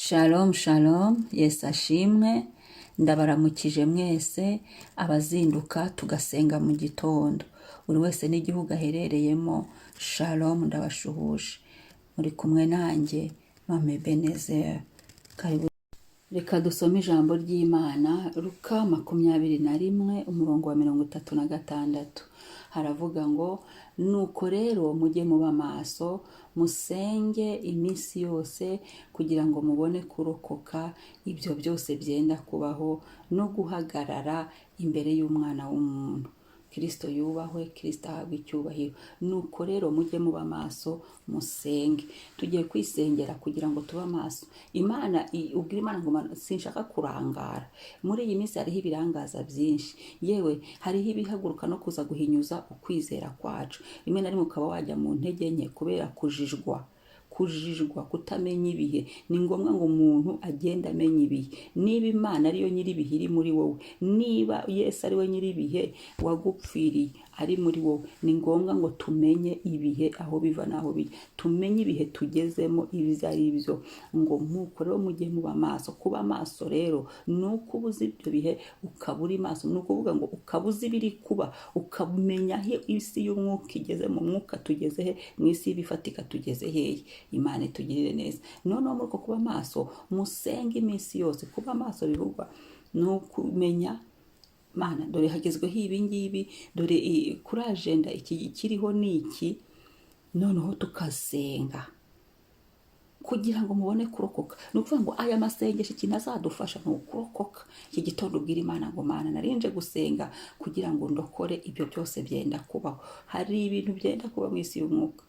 Shalom shalom, Yesu ashimwe, ndabaramukije mwese abazinduka tugasenga mu gitondo, buri wese n'igihugu aherereyemo. Shalom, ndabashuhuje, muri kumwe nanjye Mame Benezeri. Karibu, reka dusome ijambo ry'Imana. Luka 21, umurongo wa 36, haravuga ngo: "Nuko rero mujye muba maso, musenge iminsi yose, kugira ngo mubone kurokoka ibyo byose byenda kubaho no guhagarara imbere y'Umwana w'umuntu." Kirisito yubahwe, Kirisito ahabwe icyubahiro. Nuko rero mujye muba maso, musenge. Tugiye kwisengera kugira ngo tube amaso. Imana, ubwira Imana ngo: "Mana, sinshaka kurangara." Muri iyi minsi hariho ibirangaza byinshi, yewe hariho ibihaguruka no kuza guhinyuza ukwizera kwacu. Rimwe na rimwe ukaba wajya mu ntege nke kubera kujijwa, kujijwa, kutamenya ibihe. Ni ngombwa ngo umuntu agende amenya ibihe. Niba Imana ariyo nyir'ibihe iri muri wowe, niba Yesu ari we nyir'ibihe wagupfiriye ari muri wowe, ni ngombwa ngo tumenye ibihe aho biva n'aho bijya, tumenye ibihe tugezemo ibyo ari byo. Ngo: "Nuko rero mujye muba maso." Kuba maso rero ni uko uba uzi ibyo bihe, ukaba uri maso. Ni ukuvuga ngo ukaba uzi ibiri kuba, ukamenya aho isi y'umwuka igeze, mu mwuka tugeze he, mu isi y'ibifatika tugeze hehe. Imana itugirire neza. Noneho muri uko kuba maso, musenge iminsi yose. Kuba maso bivugwa ni ukumenya: Mana, dore hagezweho ibi ngibi, dore kuri agenda iki ikiriho ni iki. Noneho tukasenga kugira ngo mubone kurokoka. Ni ukuvuga ngo aya masengesho ikintu azadufasha ni ukurokoka. Iki gitondo ubwira Imana ngo: "Mana, narinje gusenga kugira ngo ndokore ibyo byose byenda kubaho." Hari ibintu byenda kuba mu isi y'umwuka.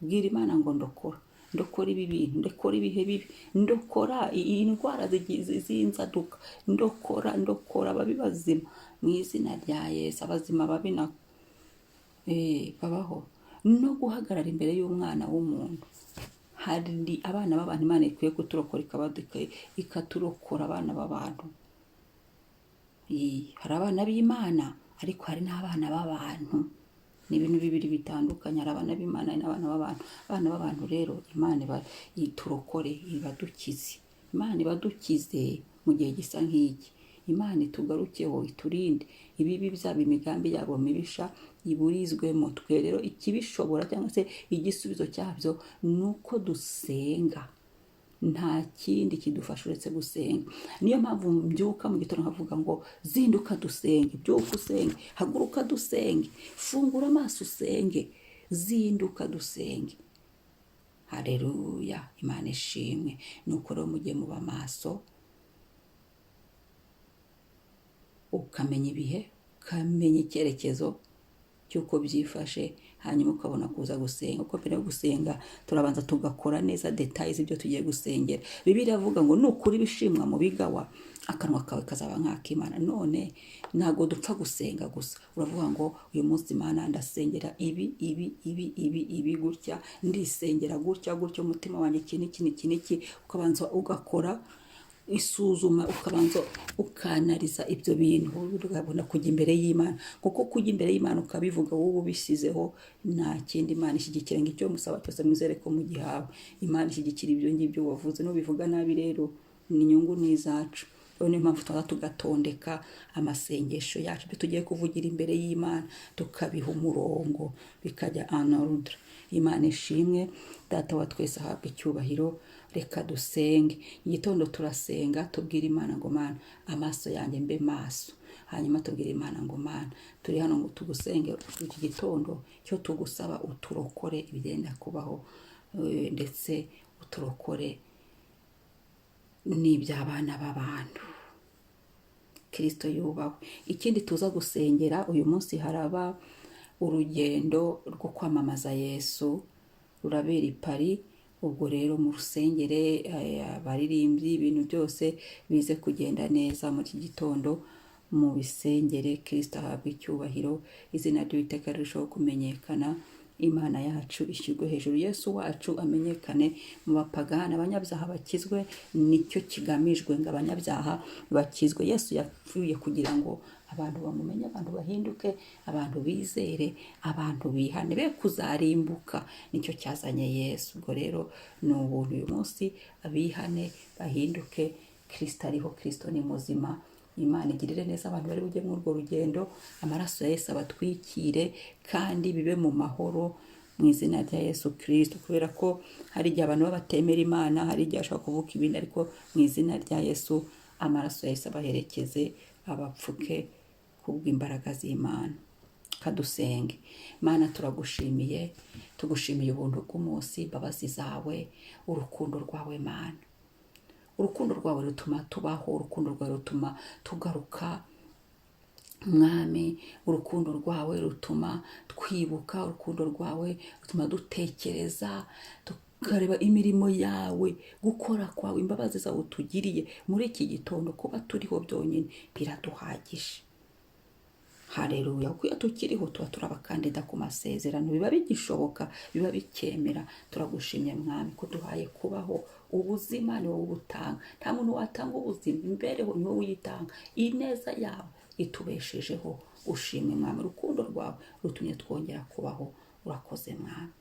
Bwira Imana ngo: "Ndokora, ndokora ibi bintu, ndokora ibihe bibi, ndokora iyi ndwara z'inzaduka, ndokora, ndokora ababi bazima mu izina rya Yesu." Abazima babi nako babaho no guhagarara imbere y'Umwana w'umuntu. Hari abana b'abantu Imana ikwiye kuturokora, ikaturokora abana b'abantu. Hari abana b'Imana, ariko hari n'abana b'abantu. Ni ibintu bibiri bitandukanye. Hari abana b'Imana, hari n'abana b'abantu. Abana b'abantu rero, Imana iturokore, ibadukize. Imana ibadukize mu gihe gisa nk'iki. Imana itugarukeho, iturinde ibibi byabo, imigambi yabo mibisha iburizwemo. Twe rero ikibishobora cyangwa se igisubizo cyabyo ni uko dusenga. Nta kindi kidufasha uretse gusenga. Niyo mpamvu mbyuka mu gitondo nkavuga ngo: "Zinduka dusenge, byuka usenge, haguruka dusenge, fungura amaso usenge, zinduka dusenge." Hareruya, Imana ishimwe. Nuko rero mujye muba maso, ukamenya ibihe, ukamenya icyerekezo cy'uko byifashe, hanyuma ukabona kuza gusenga. Kuko mbere yo gusenga turabanza tugakora neza détails z'ibyo tugiye gusengera. Bibiliya iravuga ngo nukuri ibishimwa mu bigawa, akanwa kawe kazaba nk'ak'Imana. None ntabwo dupfa gusenga gusa. Uravuga ngo: "Uyu munsi, Imana, ndasengera ibi, ibi, ibi, ibi, ibi, gutya, ndisengera gutya gutya, umutima wanjye iki n'iki n'iki n'iki." Ukabanza ugakora isuzuma, ukabanza ukanariza ibyo bintu, ukabona kujya imbere y'Imana. Kuko kujya imbere y'Imana ukabivuga wowe ubishyizeho, nta kindi Imana ishyigikira. Ngo: "Icyo musaba cyose mwizere ko mugihawe." Imana ishyigikira ibyo ngibyo wavuze. Nubivuga nabi rero, ni inyungu ni izacu. Rero niyo mpamvu tuba tugatondeka amasengesho yacu, ibyo tugiye kuvugira imbere y'Imana, tukabiha umurongo, bikajya en ordre. Imana ishimwe. Data wa twese ahabwa icyubahiro. Reka dusenge. Igitondo turasenga, tubwira Imana ngo: "Mana, amaso yanjye mbe maso." Hanyuma tubwira Imana ngo: "Mana, turi hano ngo tugusenge iki gitondo. Icyo tugusaba, uturokore ibigenda kubaho, ndetse uturokore n'iby'abana b'abantu." Kirisito yubahwe. Ikindi tuza gusengera uyu munsi, haraba urugendo rwo kwamamaza Yesu, rurabera i Paris. Ubwo rero mu rusengere, abaririmbyi, ibintu byose bize kugenda neza muri iki gitondo. Mu bisengere. Kirisito ahabwa icyubahiro, izina ry'Uwiteka rirushaho kumenyekana. Imana yacu ishyirwe hejuru, Yesu wacu amenyekane mu bapagani, abanyabyaha bakizwe. Nicyo kigamijwe, ngo abanyabyaha bakizwe. Yesu yapfuye kugira ngo abantu bamumenye, abantu bahinduke, abantu bizere, abantu bihane, be kuzarimbuka. Nicyo cyazanye Yesu. Ubwo rero ni ubuntu uyu munsi, abihane bahinduke. Kirisito ariho, Kirisito ni muzima. Imana igirire neza abantu bari bujye muri urwo rugendo, amaraso ya Yesu abatwikire kandi bibe mu mahoro mu izina rya Yesu Kirisito. Kubera ko hari igihe abantu baba batemera Imana, hari igihe bashobora kuvuga ibindi, ariko mu izina rya Yesu, amaraso ya Yesu abaherekeze, abapfuke kubw'imbaraga z'Imana. Kadusenge. Mana, turagushimiye, tugushimiye ubuntu bw'umunsi, imbabazi zawe, urukundo rwawe. Mana, urukundo rwawe rutuma tubaho, urukundo rwawe rutuma tugaruka. Mwami, urukundo rwawe rutuma twibuka, urukundo rwawe rutuma dutekereza, tukareba imirimo yawe, gukora kwawe, imbabazi zawe utugiriye muri iki gitondo. Kuba turiho byonyine biraduhagije. Hareruya! Kuko iyo tukiriho tuba turi abakandida ku masezerano, biba bigishoboka, biba bikemera. Turagushimye, Mwami, ko duhaye kubaho. Ubuzima ni wowe ubutanga, nta muntu watanga ubuzima, imibereho ni wowe uyitanga. Ineza yawe itubeshejeho, ushimwe Mwami. Urukundo rwawe rutumye twongera kubaho, urakoze Mwami.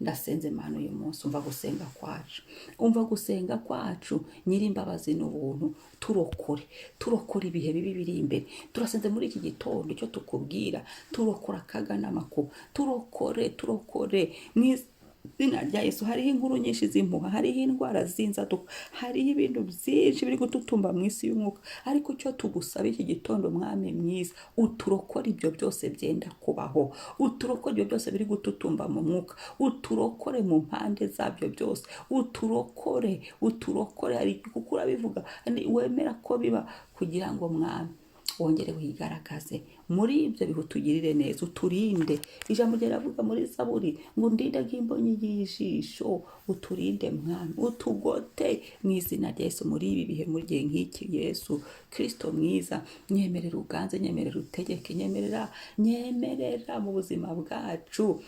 Ndasenze Mana uyu munsi, umva gusenga kwacu, umva gusenga kwacu, nyir'imbabazi n'ubuntu. Turokore, turokore ibihe bibi biri imbere. Turasenze muri iki gitondo, icyo tukubwira, turokora akaga n'amakuba, turokore, turokore mu izina rya Yesu. Hariho inkuru nyinshi z'impuha, hariho indwara z'inzaduka, hariho ibintu byinshi biri gututumba mu isi y'umwuka, ariko icyo tugusaba iki gitondo, Mwami mwiza, uturokore ibyo byose byenda kubaho, uturokore ibyo byose biri gututumba mu mwuka, uturokore mu mpande zabyo byose, uturokore, uturokore. Hari kuko urabivuga, wemera ko biba kugira ngo, Mwami, wongere wigaragaze muri ibyo bihe, utugirire neza, uturinde. Ijambo ryawe riravuga muri Zaburi ngo undinde nk'imbonyi y'ijisho. Uturinde, Mwami, utugote mu izina rya Yesu muri ibi bihe, muri gihe nk'iki. Yesu Kirisito mwiza, nyemerera uganze, nyemerera utegeke, nyemerera, nyemerera mu buzima bwacu,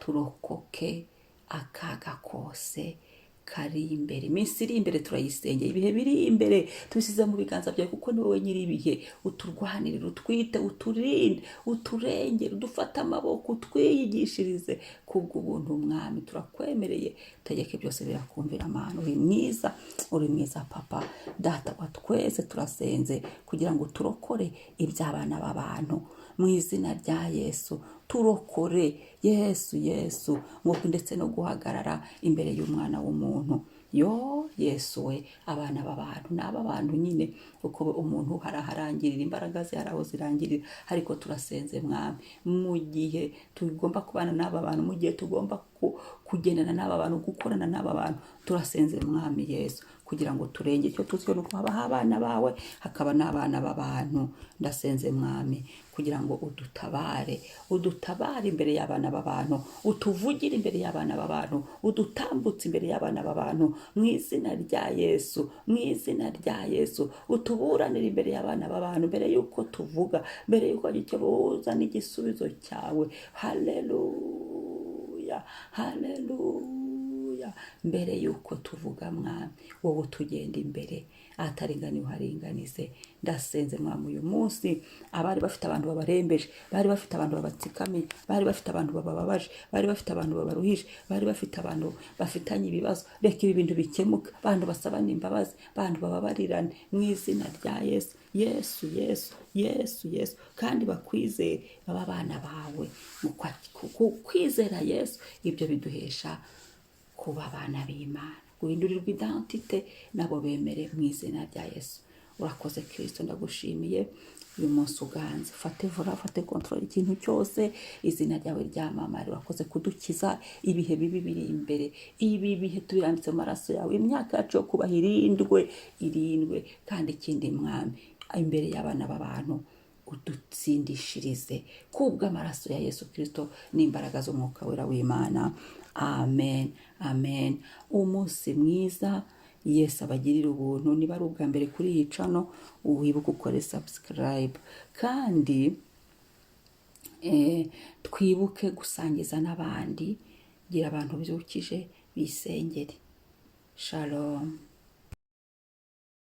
turokoke akaga kose kari imbere. Iminsi iri imbere turayisengeye, ibihe biri imbere tubisize mu biganza byawe, kuko ni wowe nyiri ibihe. Uturwanirire, utwite, uturinde, uturengere, udufate amaboko, utwiyigishirize kubw'ubuntu. Mwami, turakwemereye, utegeke, byose birakumvira. Mana, uri mwiza, uri mwiza Papa, Data wa twese. Turasenze kugira ngo turokore iby'abana b'abantu mu izina rya Yesu. Turokore, Yesu, Yesu, ngo ndetse no guhagarara imbere y'Umwana w'umuntu. Yo Yesu we, abana b'abantu ni ab'abantu nyine, kuko umuntu hari aharangirira imbaraga ze, hari aho zirangirira. Ariko turasenze, Mwami, mu gihe tugomba kubana n'aba bantu, mu gihe tugomba kugendana n'aba bantu, gukorana n'aba bantu, turasenze, Mwami Yesu, kugira ngo turenge. Icyo tuzi ni uko habaho abana bawe, hakaba n'abana b'abantu. Ndasenze, Mwami, kugira ngo udutabare, udutabare imbere y'abana b'abantu, utuvugire imbere y'abana b'abantu, udutambutse imbere y'abana b'abantu mu izina rya Yesu, mu izina rya Yesu. Utuburanire imbere y'abana b'abantu mbere y'uko tuvuga, mbere y'uko icyo uzana igisubizo cyawe. Haleluya, haleluya! Mbere y'uko tuvuga, Mwami, wowe utugenda imbere, ahataringaniye uharinganize. Ndasenze, Mwami, uyu munsi abari bafite abantu babarembeje, bari bafite abantu babatsikamiye, bari bafite abantu babababaje, bari bafite abantu babaruhije, bari bafite abantu bafitanye ibibazo, reka ibi bintu bikemuka, abantu basabane imbabazi, abantu bababarirane mu izina rya Yesu. Yesu, Yesu, Yesu, Yesu! Kandi bakwizere, baba abana bawe. Mu kwizera Yesu, ibyo biduhesha kuba abana b'Imana, guhindurirwa identité, nabo bemere mu izina rya Yesu. Urakoze Kirisito, ndagushimiye. Uyu munsi uganze, fate volant, fate contrôle ikintu cyose, izina ryawe ryamamare. Urakoze kudukiza ibihe bibi biri imbere. Ibi bihe tubirambitse mu maraso yawe. Imyaka yacu yo kubaha irindwe, irindwe. Kandi ikindi, Mwami, imbere y'abana b'abantu udutsindishirize kubw'amaraso ya Yesu Kirisito n'imbaraga z'Umwuka Wera w'Imana. Amen, amen. Umunsi mwiza, Yesu abagirire ubuntu. Niba ari ubwa mbere kuri iyi channel, wibuke ukore subscribe kandi Twibuke gusangiza n'abandi. Gira abantu byukije bisengere. Shalom.